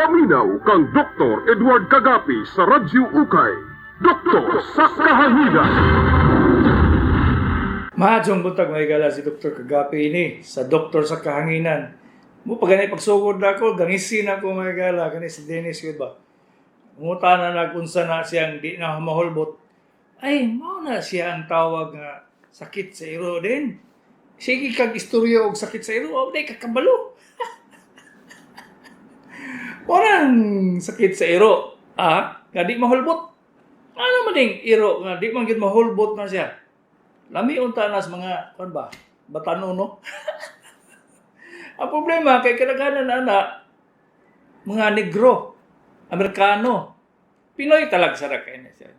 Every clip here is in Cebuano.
Paminaw kang Dr. Edward Kagapi sa Radyo Ukay. Doktor sa Kahanginan. Maayong buntag, mga higala, si Dr. Kagapi ini sa Doktor sa Kahanginan. Mo pa gani pagsugod na ako, gangisin ako, mga higala, kani si Dennis yun ba. Nguta na nagunsa na siyang di na mahulbot. Ay, mao na siya ang tawag nga sakit sa iro din. Sige kag istorya og sakit sa iro, oh, di kakabalo. Walang sakit sa iro, ah, nga di mahulbot. Ano man ding iro nga di man gyud mahulbot na siya. Lami unta nas mga kuan ba? Batano, no? Ang problema kay kadaghanan ana mga Negro, Amerikano, Pinoy talag sa kay na siya.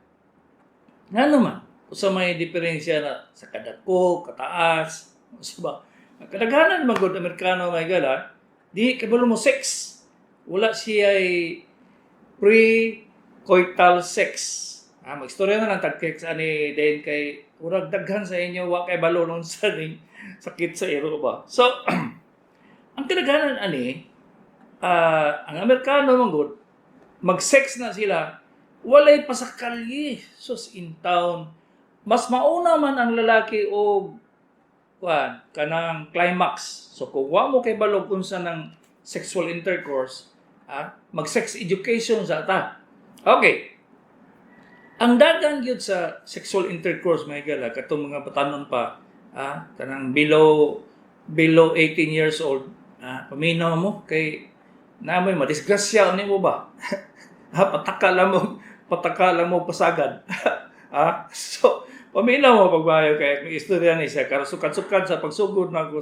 Nga naman, usa may diferensya na sa kadako, kataas, usa ba? Ang kadaghanan man gud Amerikano, may gala, di kabalo mo sex. Wala siya ay pre-coital sex. Ah, magstorya na lang tagkek sa ani din kay urag daghan sa inyo wa kay balo nun sa ning sakit sa iro ba. So, ang kadaghanan ani, ang Amerikano man gud mag-sex na sila, walay pasakalye, sus in town. Mas mauna man ang lalaki og kuan kanang climax. So kung wa mo kay balog unsa ng sexual intercourse, mag-sex education sa ta. Okay. Ang dagan gyud sa sexual intercourse, mga higala, katong mga batanon pa, kanang below below 18 years old, paminaw mo kay namoy madisgrasya ni mo ba? Ha, pataka lang mo pasagad. So paminaw mo pagbayo kay may istorya ni siya karon sukad-sukad sa pagsugod na ako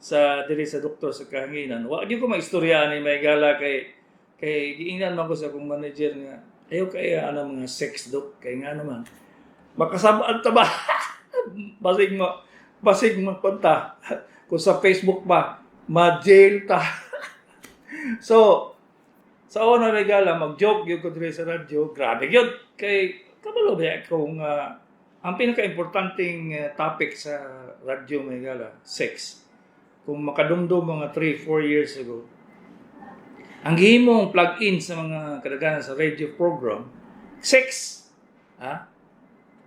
sa diri sa Doktor sa Kahanginan. Wa gyud ko maistorya ni, may gala, kay giingnan man ko sa akong manager nga ayaw kay ana mga sex doc kay nga naman makasabaan ta ba, basig mapunta kung sa Facebook ba, ma-jail ta. So sa una, regala, mag-joke gyud ko diri sa radyo, grabe gyud kay kabalo ba kung ang pinaka-importanting topic sa radyo, may gala, sex. Kung makadumdum mga 3 4 years ago, ang gihimong plug-in sa mga kadaghanan sa radio program, sex. Ha,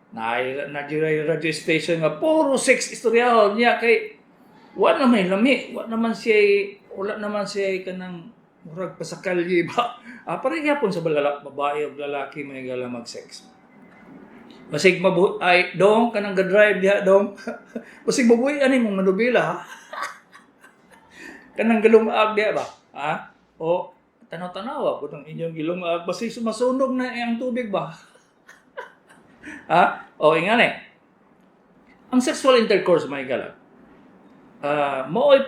na na radio station nga puro sex istoryahon niya kay wa na may lami, wala naman siya kanang murag pasakalye ba. Pareha gyapon sa balala, babae o lalaki, may gala, mag-sex. Basig mabu ay dong kanang ga-drive diha dong. Basig mabuhi ani mong manubila ha. Kanang galungag diha ba? Ha? O tanaw-tanawa po ng inyong gilungag basig masunog na ang tubig ba? Ha? O ingani. Ang sexual intercourse, mga gala, mao'y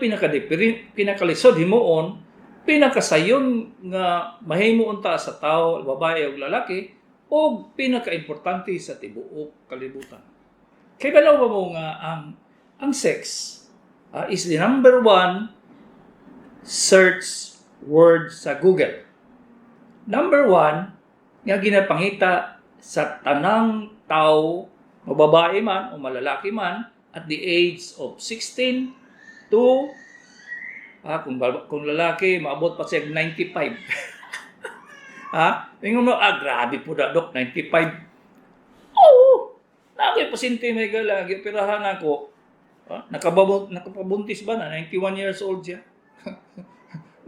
pinakalisod himuon, pinakasayon nga mahimo unta sa tao, babae o lalaki, o pinakaimportante sa tibuok kalibutan. Kay balaw ba mo nga ang sex is the number one search word sa Google? Number one nga ginapangita sa tanang tao, mababae man o malalaki man, at the age of 16 to kung lalaki maabot pa siya 95. Ha? Ingon mo, "Ah, grabe po da, dok, 95." Oo. Naa koy pasyente, may gala, gioperahan ako. Ha? Nakapabuntis ba na? 91 years old siya.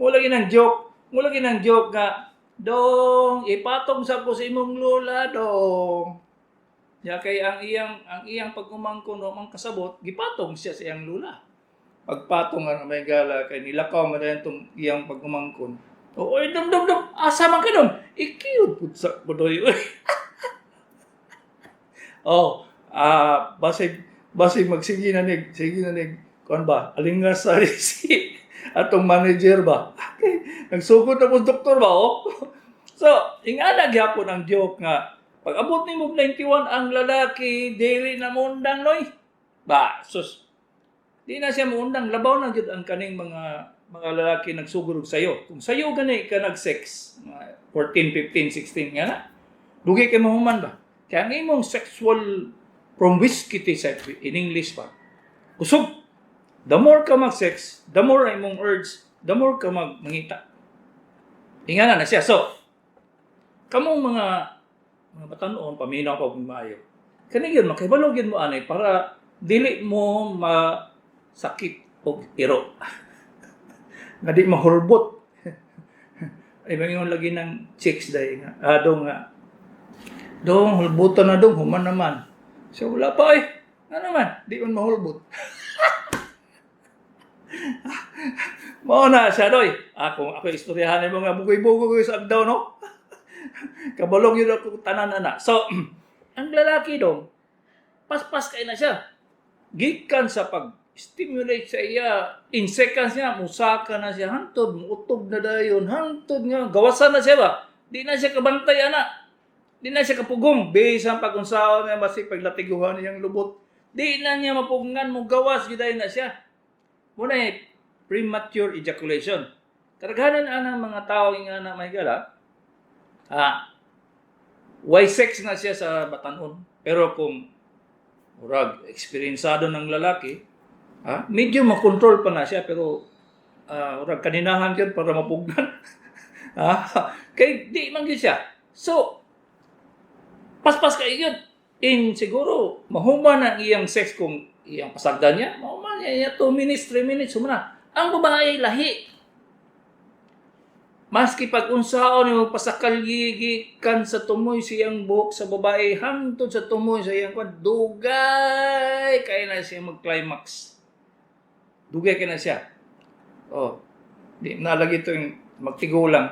Wala ginang joke nga, "Dong, ipatong sa ko sa imong lola, dong." Ya kay ang iyang pag-umangkon no mang kasabot, gipatong siya sa iyang lola. Pagpatong nga may gala kay nilakaw man na itong iyang pag-umangkon. "Oo, oy, dong, dong, dong, asa man ka dong?" "Ikiyod pud sa kudoy." Oh, basig basig magsige na nig, sige na nig, kuan ba, alingas sa si atong manager ba. Okay, nagsugod na po doktor ba, oh. So, ingana gyapon ang joke nga pag abot nimo 91 ang lalaki, dili na moundang noy. Ba, sus. Di na siya moundang, labaw na gyud ang kaning mga lalaki nagsugod og sayo. Kung sayo gani ka nag-sex, mga 14, 15, 16 nga na, dugay kay mahuman ba? Kaya ang imong sexual promiscuity sa in English pa, kusog. The more ka mag-sex, the more ang imong urge, the more ka mangita. Ingana na siya. So, kamong mga batanon, paminaw pa maayo. Kani gyud makahibalo gyud mo ani para dili mo masakit og iro. Nga di mahulbot. Ay, mangingon lagi ng chicks day nga. Ah, dong nga. Dong, hulbutan na dong, human naman. So, wala pa eh. Ano naman, di man mahulbot. Mao na siya, doy. Ako, ako istoryahan mo nga bugoy-bugoy sa agdaw, no? Kabalong yun ako tanan ana. So, ang lalaki dong, paspas kay na siya. Gikan sa pag-stimulate sa iya, in seconds niya, musaka na siya, hantod, muutog na dayon, hantod nga, gawasan na siya ba? Di na siya kabantay, ana. Di na siya kapugong. Bisan pag unsaon niya, basi paglatiguhan niyang lubot. Di na niya mapugngan, mo gawas, gyud na siya. Muna eh, premature ejaculation. Kadaghanan anang mga tao nga na may gala, why sex na siya sa batanon. Pero kung murag eksperyensado ng lalaki, medyo makontrol pa na siya, pero murag kaninahan yun para mapugnan. Kay di man gyud siya. So, paspas kay yun. In siguro, mahuman ang iyang sex kung iyang pasagdan niya, mahuman niya, iya 2 minutes, 3 minutes, humana. Ang babae lahi. Maski pag unsaon ni magpasakal gikan sa tumoy siyang buhok sa babae hangtod sa tumoy sa iyang kwan, dugay kay na siya mag-climax. Dugay kay na siya. Oh, di na lagi ito yung magtigulang.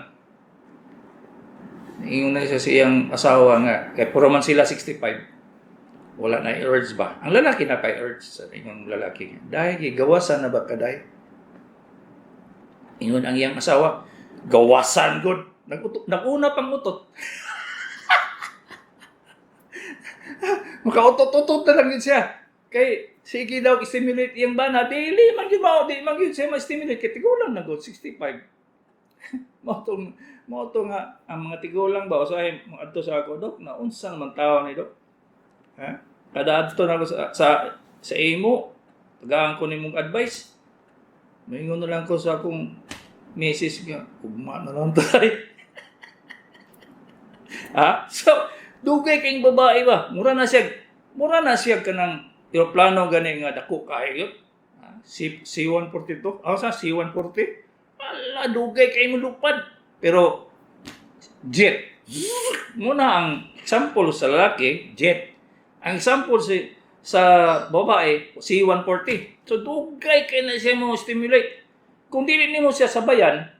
Ingon na siya sa iyang asawa nga, kay puro man sila 65. Wala na urge ba? Ang lalaki na kay urge sa inyong lalaki. Dahil gigawasan na ba kaday? Ingon ang iyang asawa, gawasan god. Nagutot, naguna pang utot. Makautot-utot na lang yun siya. Kay sige daw stimulate iyang bana, dili man gyud mao, di man gyud siya ma-stimulate kay tigulang na god 65. Mao to nga ang mga tigulang ba usahay adto sa ako, dok, na unsa naman tawo ni dok? Ha? Kada adto na ako sa imo, tagaan ko nimong advice. Maingon na lang ko sa akong misis nga, ugma na lang tayo. Ha? So, dugay kayong babae ba? Mura na siya kanang eroplano gani nga dako kayo. Ha? C, C-142? Ah, sa C-140? Ala, dugay kay mo lupad. Pero, jet. Muna ang example sa lalaki, jet. Ang example sa babae, C-140. So, dugay kay na siya mo stimulate. Kung dili nimo siya sabayan,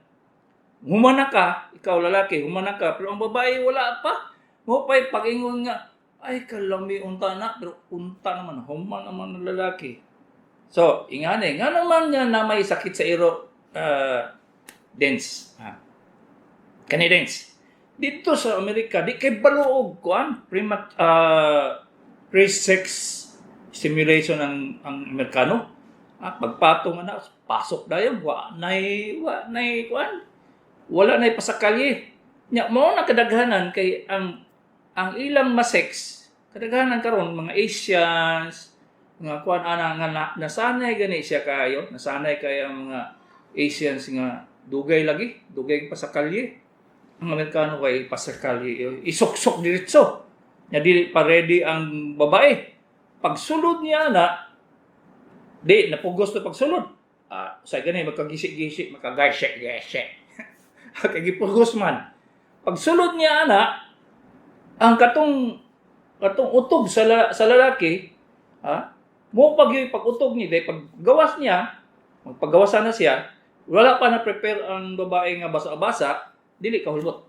humana ka, ikaw lalaki, humana ka, pero ang babae wala pa. Mo pa'y pag-ingon nga, ay kalami unta na, pero unta naman, human naman ang lalaki. So, ingani, nga naman nga na may sakit sa iro, dance. Ha? Kani dance. Dito sa Amerika, di kay baluog kuan, pre-sex stimulation ang Amerikano. Pagpatong na, pasok dayon, wa nay kuan. Wala nay pasakalye. Nya mao na kadaghanan kay ang ilang ma-sex, kadaghanan karon mga Asians, nga kuan ana nga na, nasanay gani siya kayo, nasanay kay ang mga Asians nga dugay lagi, dugay pasakalye. Ang Amerikano kay pasakalye, isuksok diretso. Nya dili pa ready ang babae. Pagsulod niya na, di napugos na pagsulod. Sa gani magkagisi-gisi, makagasi-gasi. Kay gipugos man. Pagsulod niya ana, ang katong katong utog sa lalaki, ha? Mo pag pag-utog niya, dahil paggawas niya, magpagawasan na siya, wala pa na prepare ang babae nga basa-basa, dili ka hulbot.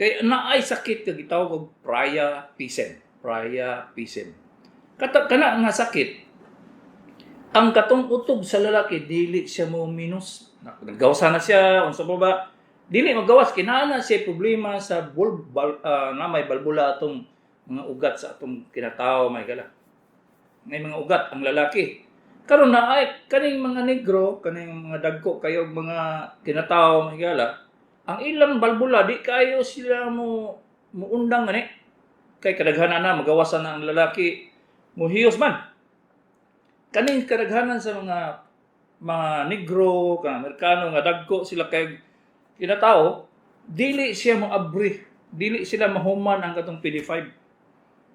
Kay naay sakit nga gitawag og priapism. Priapism. Kata kana nga sakit, ang katong utog sa lalaki dili siya mo minus. Naggawasan na siya, unsa pa ba? Dili magawas kinahanglan siya problema sa na may balbula atong mga ugat sa atong kinatao may gala. May mga ugat ang lalaki. Karon na ay kaning mga negro, kaning mga dagko kayo mga kinatao may gala, ang ilang balbula di kayo sila mo muundang gani. Kay kadaghanan na magawasan na ang lalaki muhiyos man. Kaning kadaghanan sa mga negro, kanang Amerikano nga dagko sila kay kinatao, dili siya moabri, dili sila mahuman ang katong PD5.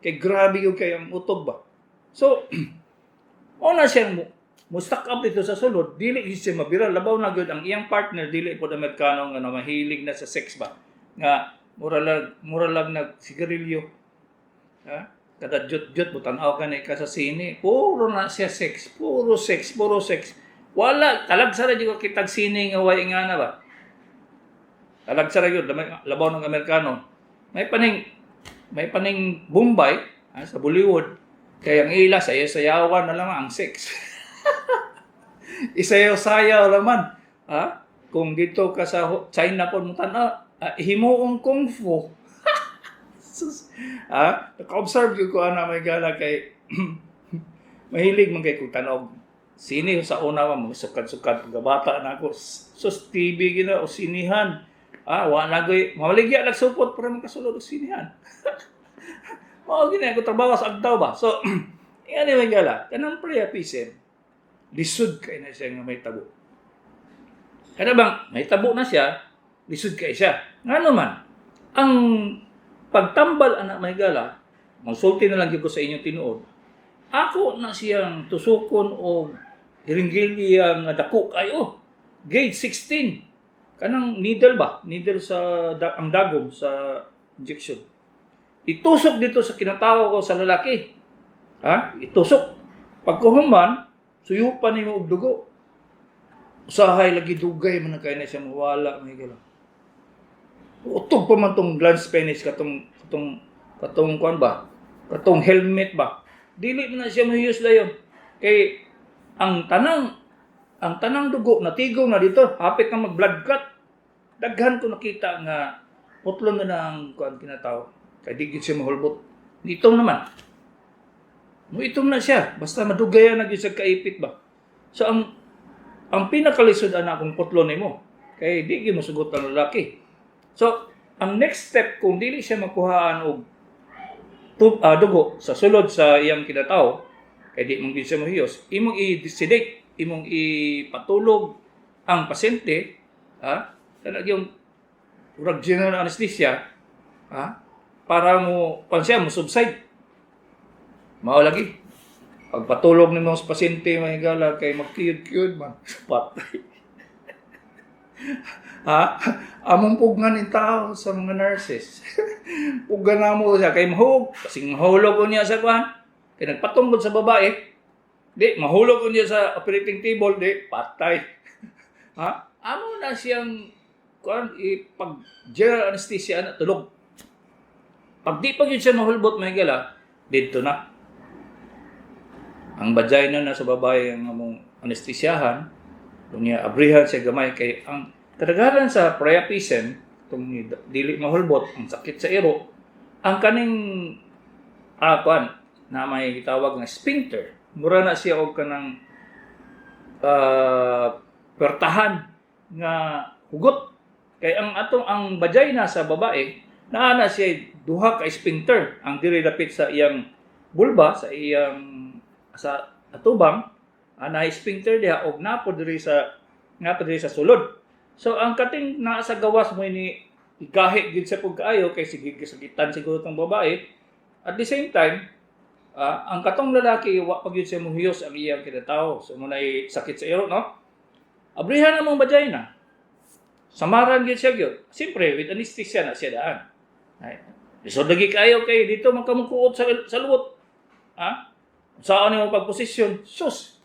Kay grabe gyud kay ang utog ba. So, mao na siyang mo stuck up dito sa sulod, dili gyud siya mabira. Labaw na gyud ang iyang partner, dili pod Amerikano nga na mahilig na sa sex ba. Nga mura lang nag sigarilyo. Ha? Kada jut-jut mo tan-aw ka na ka sa sine. Puro na siya sex, puro sex, puro sex. Wala, talagsa ra jud kitag sine nga way nga na ba. Talagsa ra gyud labaw ng Amerikano. May paning Bombay, ha, sa Bollywood, kaya ang ila sayaw-sayawan na lang ang sex. Isayaw-sayaw naman. Ha? Kung dito ka sa China po mo tan-aw, himuong kung fu. Sus. Ha? Naka-observe gyud ko ana, may gala, kay mahilig man kay kung tanog sine sa una man, mga sukad-sukad pagkabata na ako. Sus, TV gina o sinihan. Ah, wa na goy mamaligya lang supot para makasulod og sinihan. Mao gini ako trabaho sa agtaw ba. So, anyway gala, kanang priapism, lisod kay na siya nga may tabo. Kada bang may tabo na siya, lisod kay siya. Ngano man, ang pagtambal ana, may gala, magsulti na lang gyud ko sa inyong tinuod. Ako na siyang tusukon og hiringgilya nga dako kayo. Gauge 16. Kanang needle ba? Needle sa ang dagom sa injection. Itusok dito sa kinatawo ko sa lalaki. Ha? Itusok. Pagkuhuman, suyupan nimo og dugo. Usahay lagi dugay man na kay na siya mawala, may gala. Utog pa man tong glans penis katong kuan ba? Katong helmet ba? Dili man na siya mahiyos dayon. Kay ang tanang dugo natigom na dito, hapit na mag blood clot. Daghan ko nakita nga putlon na na ang kuan kinatao. Kay di gyud siya mahulbot. Itom naman. Muitom na siya. Basta madugayan na gyud siya kaipit ba. So ang pinakalisod ana kung putlon nimo kay di gyud mosugot ang lalaki. So ang next step kung dili siya makuhaan og dugo sa sulod sa iyang kinatao kay di man gyud siya mohiyos, imong i-sedate, imong ipatulog ang pasyente, ha? Kana yung murag general anesthesia, ha? Para mo pan siya mo subside. Mao lagi. Pagpatulog nimo sa pasyente, mahigala, kay magkiyod-kiyod man. Patay. Ha? Among pugnan in tao sa mga nurses. Pugnan na mo siya kay mahug, kasing mahulog ko niya sa kuan. Kay nagpatunggod sa babae. Di mahulog ko niya sa operating table, di patay. Ha? Amo na siyang kuan ipag general anesthesia na tulog. Pag di pa gyud siya mahulbot, mahigala, didto na. Ang vagina na sa babae ang among anestesyahan, niya abrihan siya gamay kay ang kadaghanan sa priapism, itong dili mahulbot, ang sakit sa iro, ang kaning kuan na may gitawag nga sphincter. Mura na siya og kanang pertahan nga hugot. Kay ang atong ang vagina sa babae, naa na siya duha ka sphincter, ang diri dapit sa iyang vulva, sa iyang sa atubang, na sphincter diha og napo diri sa sulod. So ang kating naa sa gawas mo ni igahi gid sa pagkaayo kay sige sakitan siguro tong babae. At the same time, ang katong lalaki wa pa gyud siya mohiyos ang iyang kinatao. So mo sakit sa iro, no? Abrihan among vagina. Samaran gyud siya gyud. Siyempre with anesthesia na siya daan. Ay, lisod lagi kayo kay dito man kamukuot sa luwot. Ha? Saan nimo pagposisyon? Sus.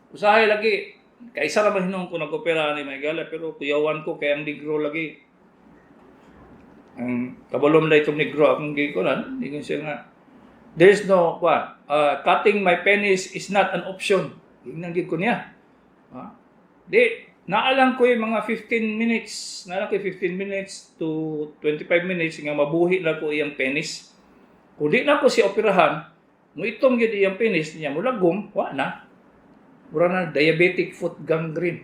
Usahay lagi kaysa ra man hinuon ko nag-opera ni may gala, pero kuyawan ko kay ang negro lagi. Ang kabalom na itong negro akong gikunan, ingon siya nga there's no what, cutting my penis is not an option. Ingnan gyud ko niya. Ha? Di naalang ko yung mga 15 minutes, naalang ko yung 15 minutes to 25 minutes nga mabuhi na ko iyang penis. Kung di na ko siya operahan, muitom gyud iyang penis niya, mulagom, wa na. Mura na diabetic foot gangrene.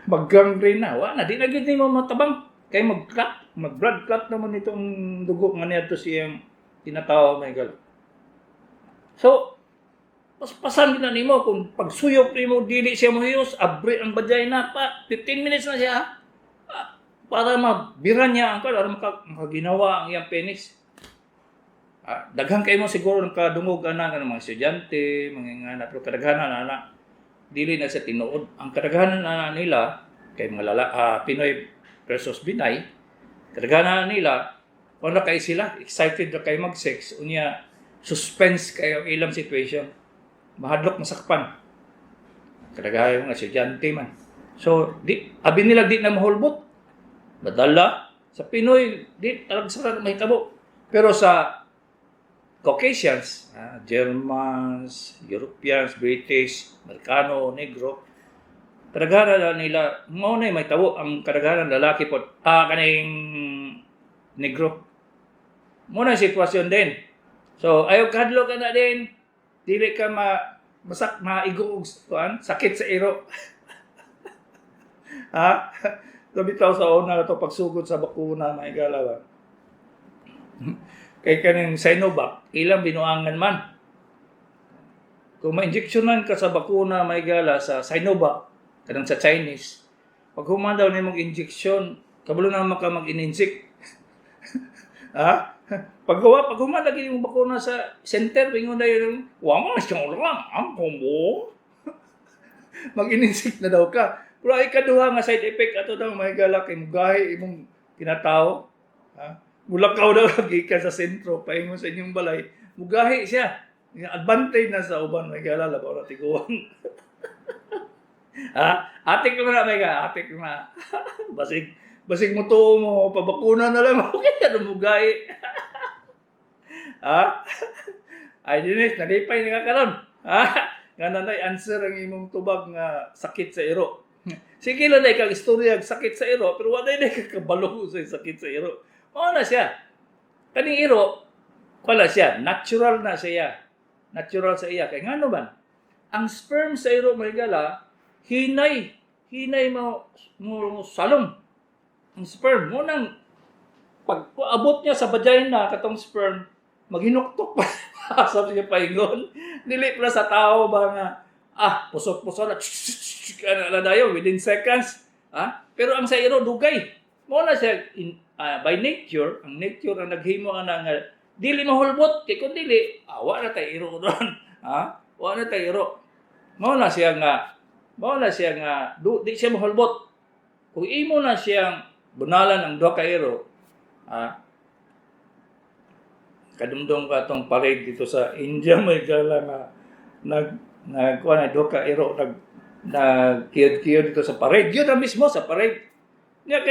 Mag-gangrene na, wa na. Di na gyud nimo matabang. Kay mag-clot, mag-blood clot naman itong dugo nga niya to siyang tinatawag may gal. So, paspasan din na nimo kung pagsuyop nimo dili siya mohiyos, abri ang vagina pa, 15 minutes na siya. Ah, Para mabira niya ang para makaginawa ang iyang penis. Daghan kayo mo siguro ng kadungog ana ng mga estudyante, mga ingana, pero kadaghanan ana dili na sa tinuod. Ang kadaghanan ana nila kay mga Pinoy versus Binay, kadaghanan nila wala kay sila excited na kay mag-sex, unya suspense kayo ang ilang situation. Mahadlok masakpan. Kadaghanan mga estudyante man. So di abi nila di na mahulbot. Madala sa Pinoy di talaga sa mahitabo. Pero sa Caucasians, Germans, Europeans, British, Amerikano, Negro, kadaghanan na nila, mao na may tawo ang kadaghanan lalaki po, kaning Negro. Mao na sitwasyon din. So, ayaw kadlo ka na din, dili ka masak maigo og kuan, sakit sa iro. Ha? Bitaw sa una to pagsugod sa bakuna, maigala ba? Kay kaning Sinovac, ilang binuangan man. Kung ma-injectionan ka sa bakuna, maigala, sa Sinovac, kanang sa Chinese, pag human daw nimong injection, kabalo na man ka mag-ininject. Ha? Pag human lagi nimong bakuna sa center, bingon na yun, wa man siyang lang, ang kumbo. Mag-ininject na daw ka. Pero ay kaduha nga side effect ato daw, maigala, kay mugahi imong kinatao. Ha? Mulakaw daw lagi ka sa sentro, paingon sa inyong balay, mugahi siya. Advantage na sa uban, may gala, labaw na tiguan. Ha? Atik na, may gala, atik na. Basig mo tuo mo, pabakuna na lang, okay, ano mugahi. Ha? Ay, Denise, nalipay na ka karon. Ha? Nga nanay, answer ang imong tubag nga sakit sa iro. Sige lang na ikang istorya sakit sa iro, pero wala na ikakabalo sa sakit sa iro. Mao na siya. Kaning iro, wala siya. Natural na siya. Natural sa iya. Kaya ngano man, ang sperm sa iro mahigala, hinay. Hinay mo salong. Ang sperm, mo nang pag-abot niya sa vagina, katong sperm, maghinuktok pa. Sabi niya paingon. Dili pala sa tao ba nga, pusok-pusok na, ano na dayo, within seconds. Ha? Pero ang sa iro, dugay. Mo na siya, by nature, ang nature ang naghimo ana nga dili mahulbot kay kun dili, wa na tay iro doon. Ha? Wa na tay iro. Mao na siya nga di siya mahulbot. Kung imo na siyang bunalan ang duha ka iro, kadumdum ka atong parade dito sa India, may gala nga nagkuha na duha ka iro nagkiyod-kiyod dito sa parade. Yun na mismo sa parade. Nga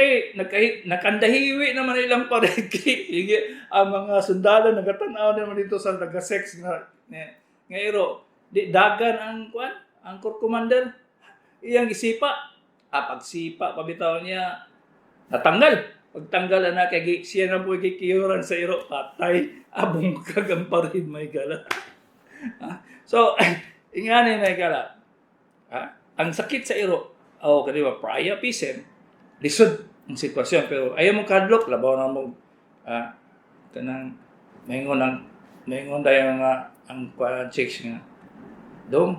kay nakandahiwi naman ilang parade. Ang mga sundalo nagatanaw naman dito sa naga-sex nga iro. Di dagan ang kuan, ang corps commander iyang isipa. Pagsipa pabitaw niya natanggal. Pagtanggal na kay siya na po gikiyuran sa iro, patay abong kag ang parade may gala. So ingani may gala. Ang sakit sa iro, oh kadi ba priapism, lisod ang sitwasyon pero ayaw mo kadlok, labaw na mo kanang maingon dayon nga ang kuan chicks nga dong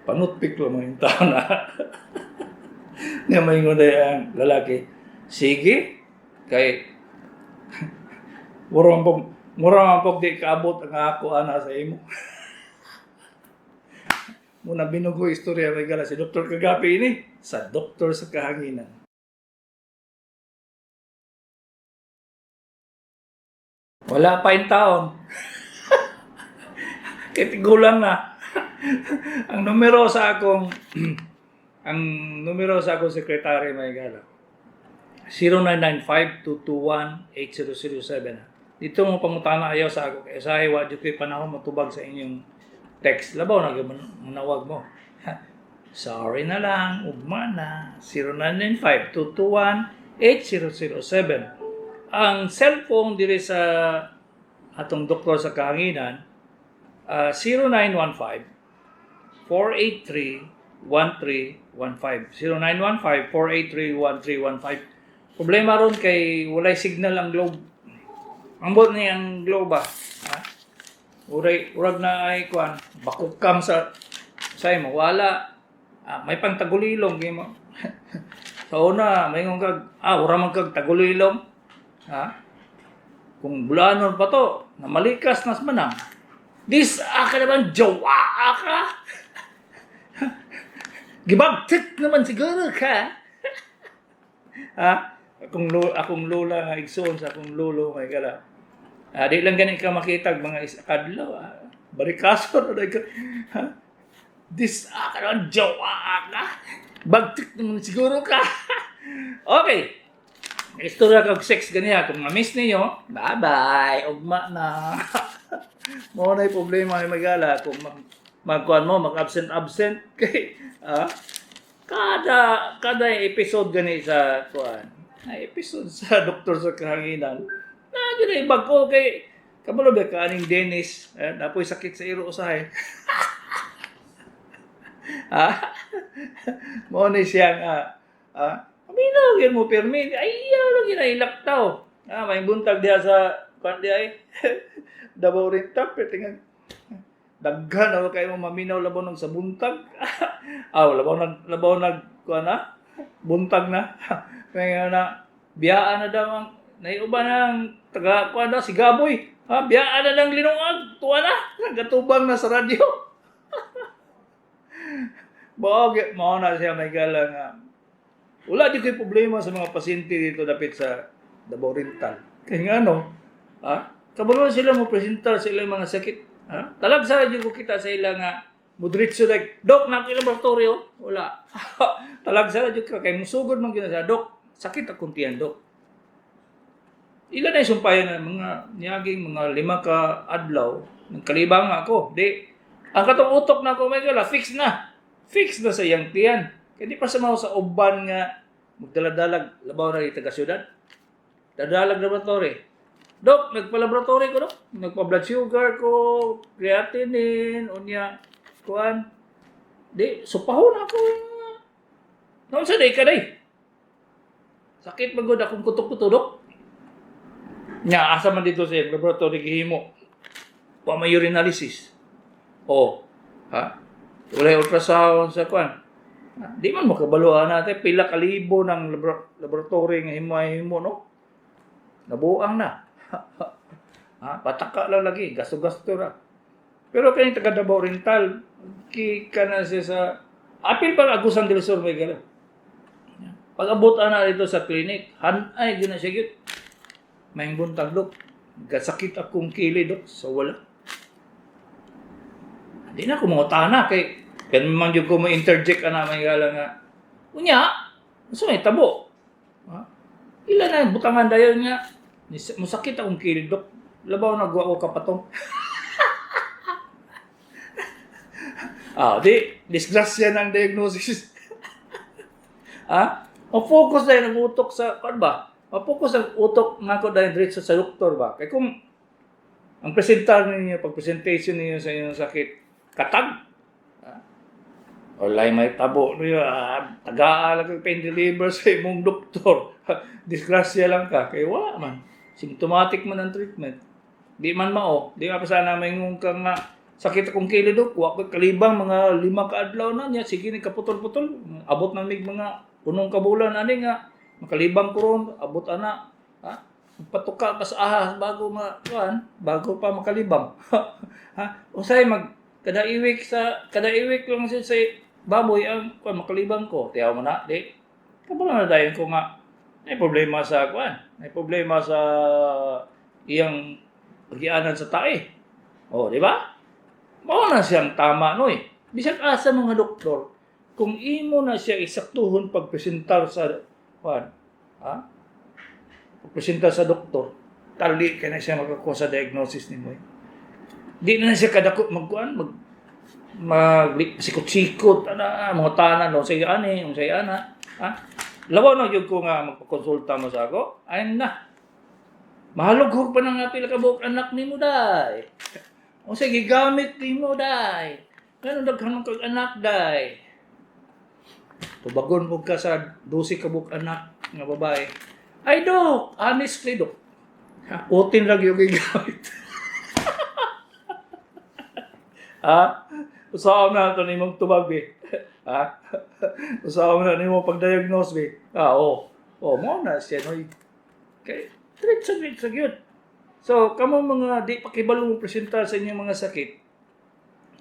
panutpik lo mo yung tao na. Nga maingon dayon ang lalaki, sige kay mura man pog di kaabot ang ako ana sa imo. Muna binugo istorya may gala si Dr. Kagapi ini sa Doktor sa Kahanginan. Wala pa yung taon. Kaya tigulang na. Ang numero sa akong sekretary may gala. 0995-221-8007. Dito mo pangutana ayaw sa ako. Kaya sa wa jud ko'y panahon matubag sa inyong text. Labaw na gyud manawag mo. Sorry na lang, ugma na. 0995-221-8007. Ang cellphone diri sa atong doktor sa kahanginan, 0915-483-1315. 0915-483-1315. Problema ron kay walay signal ang Globe. Ambot ni ang Globe ba? Ha? Urag na ay kuan, bakukam sa imo wala. May pangtagulilong kay mo. Sa una, maingon kag, ura man kag tagulilong. Ha? Kung bulanon pa to, namalikas nas manang. Dis ka naman, jowa ka. Gibagtik naman siguro ka. Ha? Akong lola nga igsoon sa akong lolo may gala. Di lang gani ka makita mga isa kadlaw. Barikaso na ka. Ha? Dis ka naman, jowa ka. Bagtik naman siguro ka. Okay. Istorya kag sex ganiya. Kung ma-miss niyo, bye-bye. Ugma na. Mao na problema ni magala kung magkuan mo, mag-absent absent kay kada kada episode gani sa kuan. Na episode sa Doktor sa Kahanginan. Na gyud ay bag-o kay kabalo ba ka aning Dennis, napoy sakit sa iro usahay. Ha? Mao ni siya nga paminaw gyud mo pirmi. Ayaw lang gyud ilaktaw. May buntag diha sa kuan diha ay. Davao Oriental, pero tingnan daghan na kayo mo maminaw labaw nag sa buntag. Labaw nag kuan na buntag na. Kaya na biyaan na daw ang naiuban ang taga kuan na si Gaboy. Ha, biyaan na lang linungag, tuwa na. Nagatubang na sa radyo. Mao mao na siya may gala nga. Wala di ko'y problema sa mga pasyente dito dapit sa Davao Oriental. Kaya nga ano, ha? Kabalo sila mo presentar sa ilang mga sakit. Ha? Talag sa radyo ko kita sa ila nga mudritso like, "Dok, na laboratorio." Wala. Talag sa radyo ka kay musugod man gyud sa, "Dok, sakit akong tiyan, dok." Ila na sumpayan na mga niaging mga 5 ka adlaw, nagkalibang ako. Di, ang katong utok na ako may gala, fix na. Fix na sa iyang tiyan. Kaya di pa sa mga sa uban nga magdala-dalag, labaw na di taga syudad. Dadalag laboratory. "Dok, nagpa-laboratory ko, dok. Nagpa-blood sugar ko, creatinine, unya, kuan. Di, supahon ako. Noon sa day ka day. Sakit magod akong kutok-kuto, dok." Nya, asa man dito sa laboratory gihimo? Wa may urinalysis. O, ha? Wala ultrasound sa kuan. Di man makabaluan natin pila ka libo ng laboratory nga himo-himo, no? Nabuang na. Ha, pataka lang lagi, gasto-gasto ra. Pero kay taga Davao Oriental, ki ka na siya sa apil pa Agusan del Sur may gala. Pag abot ana dito sa clinic, hanay gyud na siya gyud. "May buntag, dok. Gasakit akong kili, dok, sa wala." Di na ko mangutana kay kan man jud ko mo interject ana may gala nga. Unya, unsa may tabo? Ha? Ila na butangan dayon nga "Musakit akong kilid, dok. Labaw na guwa ko kapatong." Di disgrasya ng diagnosis. Ha? O-focus dahil ang utok sa kuan ba? O-focus ang utok nga ko dahil diretso sa doktor ba? Kay kung ang presentar ninyo, pag presentation ninyo sa inyong sakit, katag. Walay may tabo niyo, tagaa lang kag pain reliever sa imong doktor. Disgrasya lang ka kay wala man. Symptomatic man ang treatment. Di man mao, di pa sana maingon ka nga "Sakit akong kilid, dok, wa ko'y kalibang mga 5 ka adlaw na niya, sige ni kaputol-putol, abot na mig mga punong ka bulan ani nga makalibang ko ron, abot ana." Ha? Patuka pa sa ahas bago ma kuan, bago pa makalibang. Ha? Usay mag kada iwik sa kada iwik lang siya sa baboy ang kuan makalibang ko. Tiyaw mo na, di. Kabalo na dayon ko nga may problema sa kuan, may problema sa iyang pagianan sa tae. Oh, di ba? Mao na siyang tama noy. Bisag asa mga doktor, kung imo na siya isaktuhon pagpresentar sa kuan, ha? Pagpresentar sa doktor, tali ka na siya makakuha sa diagnosis nimo. Eh. Di na siya kadako magkuan mag mag sikot-sikot ana mga tanan no say ani say ana, ha? Labaw na gyud ko nga magpakonsulta mo sa ako ay na mahalughog pa na nga pila ka buok anak nimo day o say gigamit nimo day ngano daghan man kag anak day. Tubagon pud ka sa 12 ka buok anak nga babae. "Ay dok, honestly dok, hakutin lang yung gigamit." Ha? Usaon na ito nimong tubag eh. Ha? Usaha man na nimo pag-diagnose be. Ah, oh. Oh, mao na siya, no. Kay diretso diretso gyud. So, kamo mga di pa kibalo mo presentar sa inyong mga sakit,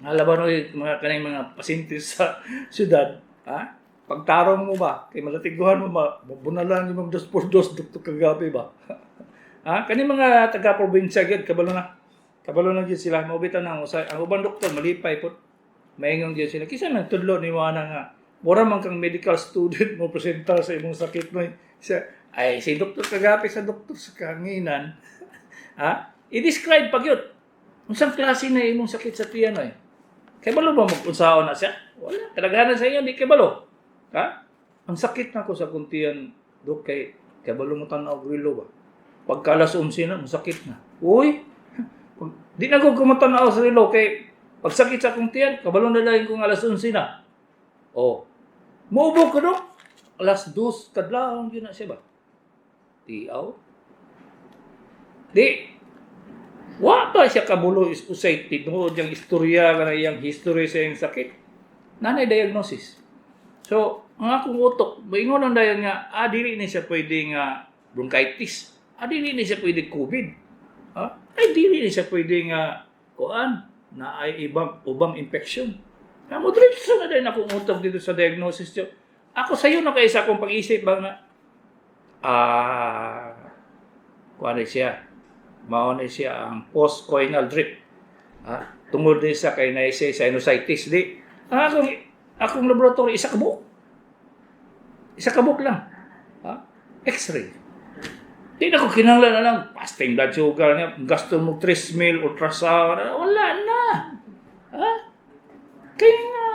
halaban oy mga kaning mga pasyente sa syudad, ha? Pagtarong mo ba, kay malatiguhan mo ba, bunalan yung mga dos por dos, Doktor Kagabi ba? Ha? Kani mga taga-probinsya gyud, kabalo na. Kabalo na gyud sila, maubita na ang usay. Ang ubang doktor malipay po. Maingon gyud sila. Kisa man tudlo ni Juana nga, mura man kang medical student mo presentar sa imong sakit mo. Siya, ay, si Doktor Kagapi sa doktor sa kahanginan, ha? I-describe pa gyud. Unsang klase na imong sakit sa tiyan oy? Kay balo ba mag-unsaon na siya? Wala. Kadaghanan sa inyo, di kay balo. Ha? Ang sakit na ko sa akong tiyan, dok, kay kabalo mo tan-aw og relo ba? Pagka alas 11 na, masakit na. Uy! Di na ko kumutanaw sa relo kay pagsakit sa akong tiyan, kabalo na lang kung alas 11 na. Oh. Muubo ko, dok. Alas 2, kadlawon yun na siya ba? Tiaw? Di, wa pa siya kabulo is usay tinuod yung istorya kana iyang history sa iyang sakit. Nanay diagnosis. So, ang akong utok, maingon lang dayon nga, ah, dili ni siya pwede nga bronchitis. Ah, dili ni siya pwede COVID. Ah, ay, dili ni siya pwede nga kuan na ay ibang ubang infection. Kaya mo diretso na din akong utok dito sa diagnosis. Ako sayo na kay sa akong pag-isip ba nga, ah, kuan ni siya. Mao ni siya ang postcoinal drip. Ah, tungod ni sa kay na siya sinusitis di. Ang akong laboratory isa ka buok. Isa ka buok lang. Ha? X-ray. Di na ko kinahanglan na lang fasting blood sugar niya, gasto mo 3 mil ultrasound, wala na. Ha? Kaya nga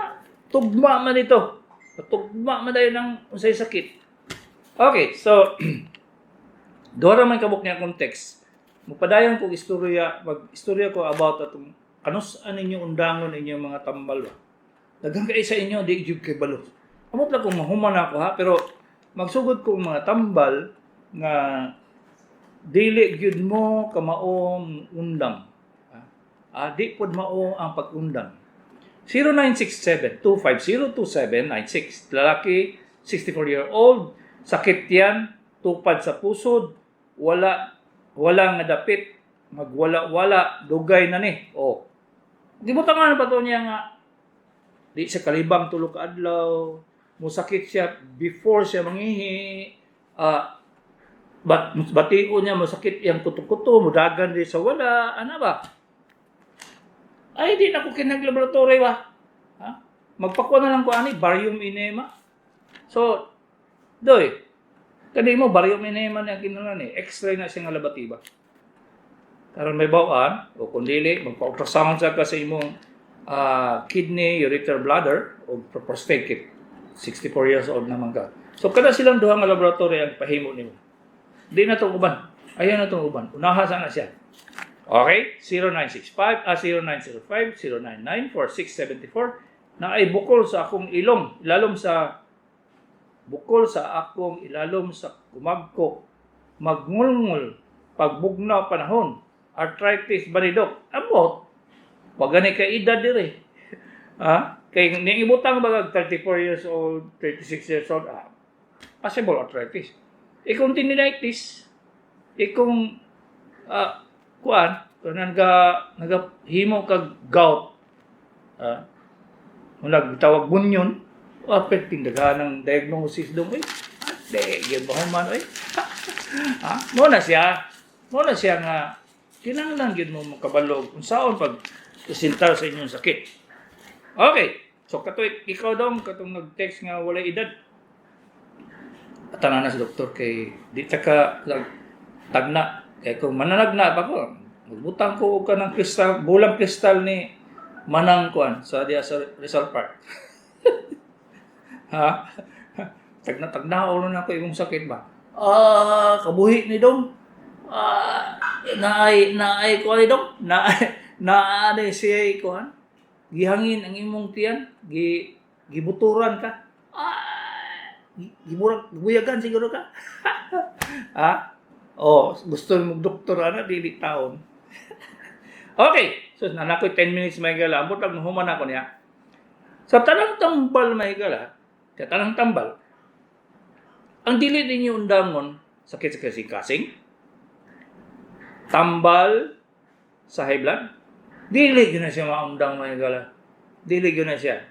tugma man ito. Tugma man dayon ng unsay sakit. Okay, so duha ra man kabuk niya context. Mupadayon kog istorya, mag-istorya ko about atong kanus-an ninyo undangon inyong mga tambal ba. Daghan kay sa inyo di jud kay balo. Amot lang kung mahuman ako ha, pero magsugod ko mga tambal nga dili gyud mo kamaong undang. Ah, di pod mao ang pag-undang. 0967-250-2796. Lalaki, 64-year-old, sakit yan, tupad sa pusod, wala wala nga dapit, magwala-wala, dugay na ni. Oh. Di mo tangan pa to niya nga di siya kalibang tulo ka adlaw, musakit siya before siya mangihi, ah, bat batiko niya masakit iyang kuto-kuto, mudagan di sa wala, ana ba? Ay, di na ko kinag-laboratory ba? Ha? Magpakuha na lang ko ani, barium enema. So, doy, kani mo, barium enema na kinahanglan eh. X-ray na siya nga labatiba. Karon may bawaan, o kung dili, magpa-ultrasound sa ka sa imong kidney, ureter, bladder, o prostate kit. 64 years old naman ka. So, kada silang duha nga laboratory ang pahimo nimo. Di na itong uban. Ayaw na itong uban. Unaha sana siya. Okay? 0965, ah, 0905 099 4674 na ay bukol sa akong ilong, ilalom sa bukol sa akong ilalom sa kumagko, magngulngul, pagbugnaw panahon, arthritis ba ni Dok? Amot, wag gani ka edad dire. Ha? Kay ning ibutang ba 34 years old, 36 years old, ah, possible arthritis. Ikong tendinitis, ikong kuan, kung naga nagahimo kag gout, ah, kung nagtawag bunyon, apekting daghan ng diagnosis dong eh. Ate, gyud ba man oy. Ha? Mo na siya. Mo na siya nga kinahanglan gyud mo makabalog unsaon pag presentar sa inyong sakit. Okay. So katoy ikaw dong katong nag-text nga walay edad. Tanan na sa doktor kay di ta ka tagna kay kung mananagna pa ko magbutang ko og kanang kristal bulang kristal ni Manang kuan sa diya sa Rizal Park. Ha? Tagna-tagna ulo na ko imong sakit ba? Ah, kabuhi ni dong. Ah, naay naay ko ni dong. Naay naay siya kuan. Gihangin ang imong tiyan, gibuturan ka. Ah, giburag gibuyagan siguro ka. Ha? Oh, gusto mo doktor ana dili taon. Okay. So nanakoy 10 minutes may gala. Ambot lang human ako niya. Sa tanang tambal, mga higala, sa tanang tambal, ang dili ninyo undangon, sakit sa kasing-kasing, tambal sa high blood, dili gyud na siya maundang, mga higala. Dili gyud na siya.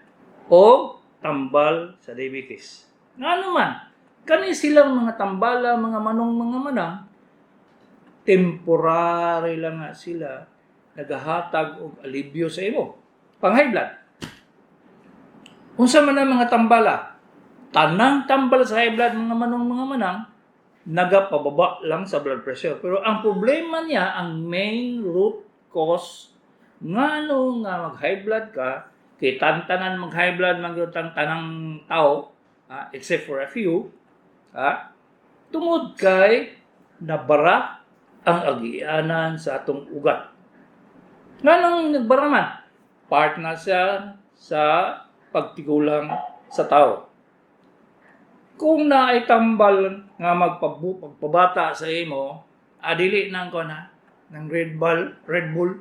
O tambal sa diabetes. Ngano man, kani silang mga tambala, mga manong, mga manang, temporary lang nga sila nagahatag og alibyo sa imo. Pang high blood. Unsa man ang mga tambala? Tanang tambal sa high blood, mga manong, mga manang, nagapababa lang sa blood pressure. Pero ang problema niya, ang main root cause ngano nga mag high blood ka, kay tantanan mag high blood man gyud ang tanang tao, except for a few, tungod kay nabara ang agianan sa atong ugat. Nganong nagbara man? Part na siya sa pagtigulang sa tao. Kung naay tambal nga magpabata sa imo, adili nang ko na ng Red Bull, Red Bull.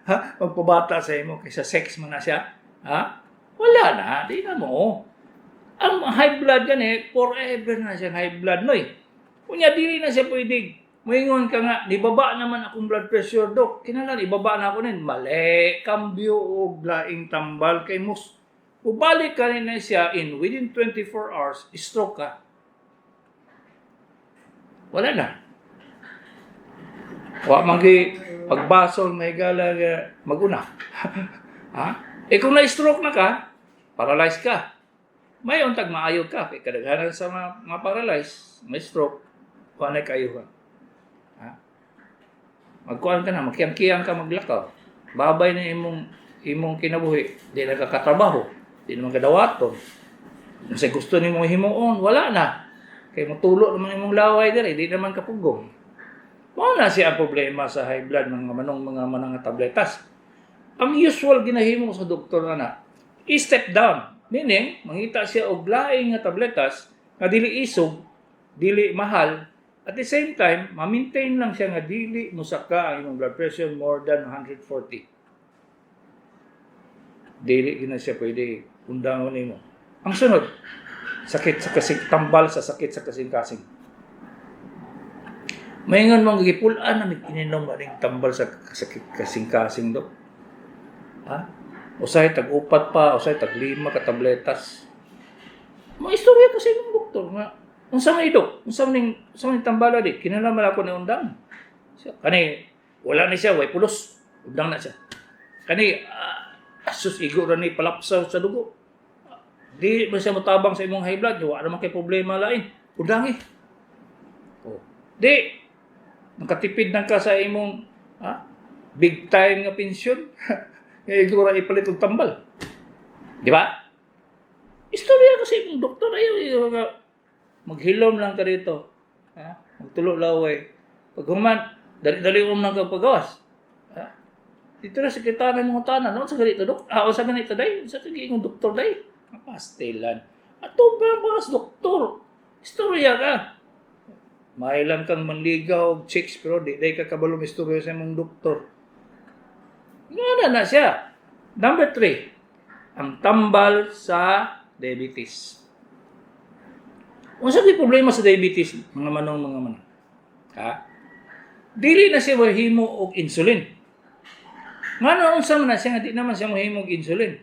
Ha? Magpabata sa imo kaysa sex man na siya. Ha? Wala na, di na mo. Ang high blood gani, forever na siya high blood, noy. Unya dili na siya pwede. Moingon ka nga, "Nibaba naman akong blood pressure, dok. Kinahanglan ibaba na ako nin." Mali, kambyo og laing tambal kay mus. Ubalik ka rin na siya in within 24 hours, stroke ka. Wala na. Wa man gi pagbasol, may gala nga maguna. Ha? Eh kung na-stroke na ka, paralyzed ka. May untag maayo ka kay kadaghanan sa mga paralyzed, may stroke, kuan na kayo ka. Ha? Magkuan ka na, magkiyang-kiyang ka maglakaw. Babay na imong imong kinabuhi, di na ka katrabaho, di naman ka dawaton. Kung sa gusto nimo himuon, wala na. Kay motulo naman imong laway diri, di naman ka pugong. Mao na siya ang problema sa high blood, mga manong, mga manang nga tabletas. Ang usual ginahimo sa doktor na, i-step down. Meaning, mangita siya og laing nga tabletas nga dili isog, dili mahal, at the same time, ma-maintain lang siya nga dili musaka ang imong blood pressure more than 140. Dili gina siya pwede undangon nimo. Ang sunod, sakit sa kasing tambal sa sakit sa kasing-kasing. Maingon mong gipul-an na ininom aning tambal sa sakit kasing-kasing, dok. Ha? Usahay tag upat pa, usahay tag lima ka tabletas. Mga istorya kasi ng doktor nga unsa may dok? Unsa man ning tambala di? Kinahanglan man ako ni undang. Siya, kani wala ni siya, way pulos. Undang na siya. Kani asus, igo ra ni palapsaw sa dugo. Di man siya motabang sa imong high blood, wa naman kay problema lain. Undangi. Oh. Di nakatipid na ka sa imong big time nga pensyon. Nga igo ra ipalit og tambal. Di ba? Istorya kasi imong doktor ayo nga maghilom lang ka dito. Ha? Magtulo laway. Pag human, dali-dali mo lang kag pagawas. Ha? Dito na sekretary mga tanan, no? Sa ganito, dok? Ah, sa ganito, day? Sa ganito, doktor, day? Pastilan. Ato ba mga doktor? Istorya ka. Mailan kang manligaw og chicks pero di day ka kabalo istorya sa imong doktor. Nga na na siya. Number 3, ang tambal sa diabetes. Unsa may problema sa diabetes, mga manong, mga manang? Ha? Dili na siya mahimo og insulin. Ngano unsa man na siya nga di naman siya mahimo og insulin?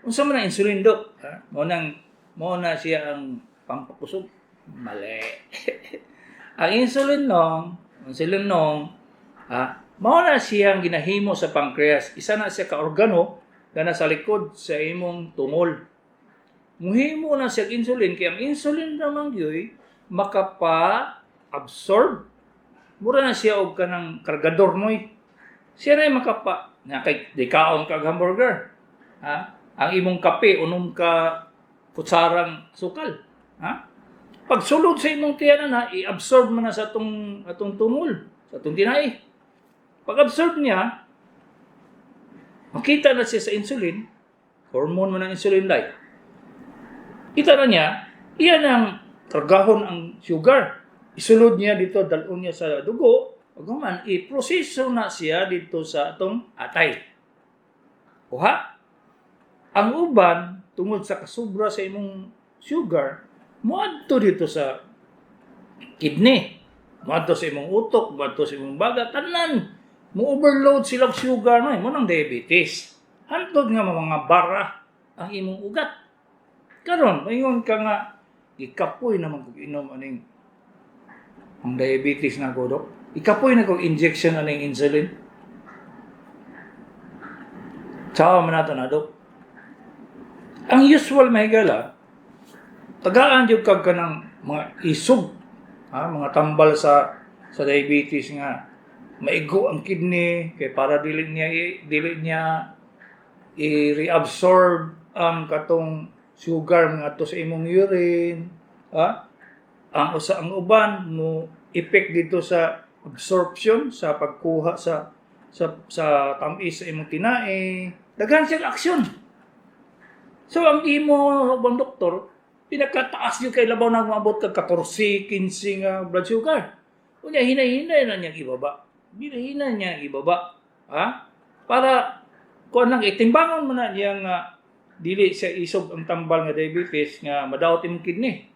Unsa man ang insulin, dok? Ha? Mao na siya ang pampakusog. Mali. Ang insulin nong, ha, mao na siyang ginahimo sa pancreas. Isa na siya ka organo nga nasa likod sa imong tungol. Muhimo na siya insulin kay ang insulin naman gyud makapa-absorb. Mura na siya og kanang kargador moy. Siya na makapa na kay di kaon kag hamburger. Ha? Ang imong kape unom ka kutsarang sukal. Ha? Pagsulod sa imong tiyan na, i-absorb mo na sa atong atong tungol, sa atong tinai. Pag-absorb niya, makita na siya sa insulin, hormone man ang insulin like. Kita na niya, iyan ang kargahon ang sugar. Isulod niya dito, dalon niya sa dugo, pag i-proseso na siya dito sa atong atay. Kuha? Ang uban, tungod sa kasubra sa imong sugar, moadto dito sa kidney, moadto sa imong utok, moadto sa imong baga, tanan. Mo overload sila og sugar no, mao nang diabetes. Hantod nga mga bara ang imong ugat. Karon, maingon ka nga ikapoy naman kog inom aning ang diabetes na ko, Dok. Ikapoy na kog injection aning insulin. Tsawa man nato na, Dok. Ang usual, mahigala, tagaan jud kag kanang mga isog, ha, mga tambal sa diabetes nga maigo ang kidney kay para dili niya i-reabsorb ang katong sugar nga adto sa imong urine, ha. Ang usa, ang uban mo effect dito sa absorption sa pagkuha sa tamis sa imong tinae. Daghan siyang aksyon. So ang imo ubang doktor, pinakataas yung kay labaw na maabot kag 14, 15 nga blood sugar. Unya hinay-hinay na niyang ibaba. Hinay-hinay niya ibaba. Ha? Para kuan lang, itimbangon mo na niya nga dili siya isog ang tambal nga diabetes nga madaot imong kidney.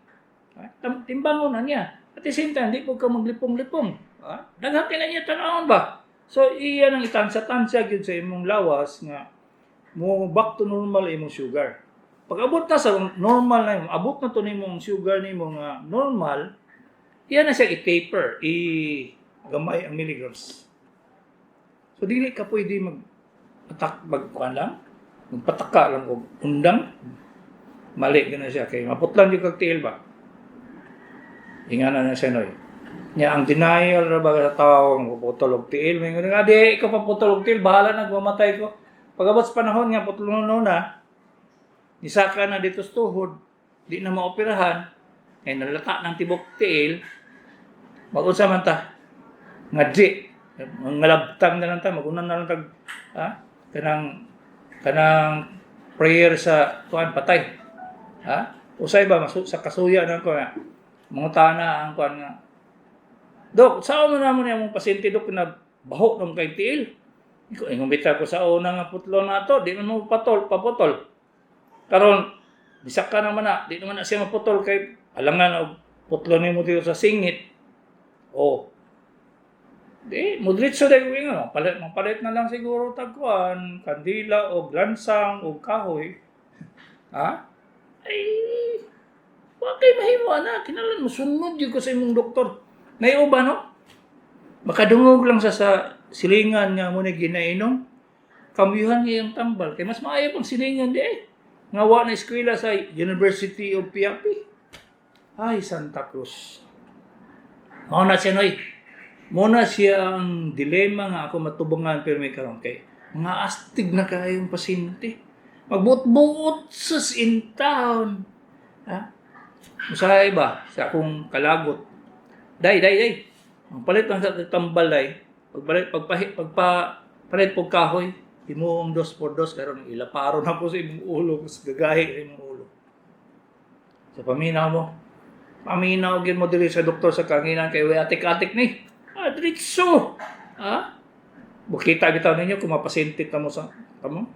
Ha? Timbangon na niya. At the same time, di po ka maglipong-lipong. Ha? Daghan kay na niya tan-awon ba? So iya nang itansa-tansa gyud sa imong lawas nga mo back to normal imong sugar. Pag abot na sa normal na imong, abot na to nimo ang sugar nimo nga normal, iya na siya i-taper, i gamay ang milligrams. So dili ka pwede mag atak, magkuan lang, magpataka lang og undang. Mali gyud na siya kay maputlan jud kag tiil ba. Ingana na siya, noy. Nya ang denial ra ba sa tao ang puputol og tiil. May nga di ikaw paputol og tiil, bahala na mamatay ko. Pag abot sa panahon nga putulon na, nisaka na dito sa tuhod, di na maoperahan, kay nalata ng tibok tiil, mag-unsa man ta? Nga di ngalabtang na lang ta, maguna na lang tag, ha? Kanang prayer sa kuan patay. Ha? Usay ba masu, sa kasuya na ko nga mangutana ang kuan nga, "Dok, saan mo naman yung pasyente, Dok, na baho ng kay tiil?" Iko ingon bitaw ko sa una nga putlo na to, di man mo patol, paputol. Karon bisak ka naman na, di naman na siya maputol kay alangan og putlo nimo dito sa singit. Oh. Di, mudritso dahil ko ingon, mapalit na lang siguro tagkuan, kandila o lansang o kahoy. Ha? Ay, wa kay mahimo ana, kinahanglan mosunod gyud ko sa imong doktor. Naiuba no? Makadungog lang sa silingan nga mo ni ginainom. Kamyuhan niya yung tambal kay mas maayo pang silingan di eh. Nga wa na eskwela sa University of Piapi. Ay, Santa Cruz. Mao na siya, noy. Mao na siya ang dilema nga ako matubangan pero may karon kay mga astig na kayong pasyente. Magbuot-buot sus in town. Ha? Usahay ba sa akong kalagot. Day, day, day. Ang palit lang sa tambal day. Pagpalit, pagpahi, pagpa, palit po kahoy. Imo ang dos por dos karon ilaparo na po sa imong ulo sa gagahi sa imong ulo. Sa paminaw mo. Paminaw gyud mo diri sa Doktor sa Kahanginan kay way atik-atik ni. Ah, diretso. Ha? Bukita bitaw ninyo kung mapasyente ka mo sa kamo.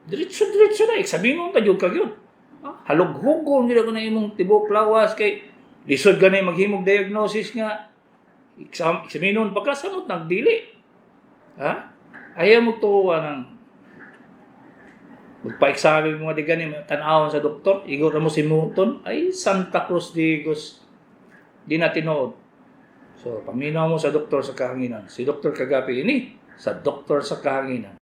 Diretso diretso na sabi mo ta ka gyud. Ha? Halughugon gyud ako na imong tibok lawas kay lisod gani maghimog diagnosis nga examinon pa ka samot nagdili. Ha? Ayaw mo tuwa ng magpa-examine mo di gani tan-awon sa doktor, igor mo si Muton, ay Santa Cruz Digos di na tinuod. So, paminaw mo sa Doktor sa Kahanginan. Si Dr. Kagapi ini sa Doktor sa Kahanginan.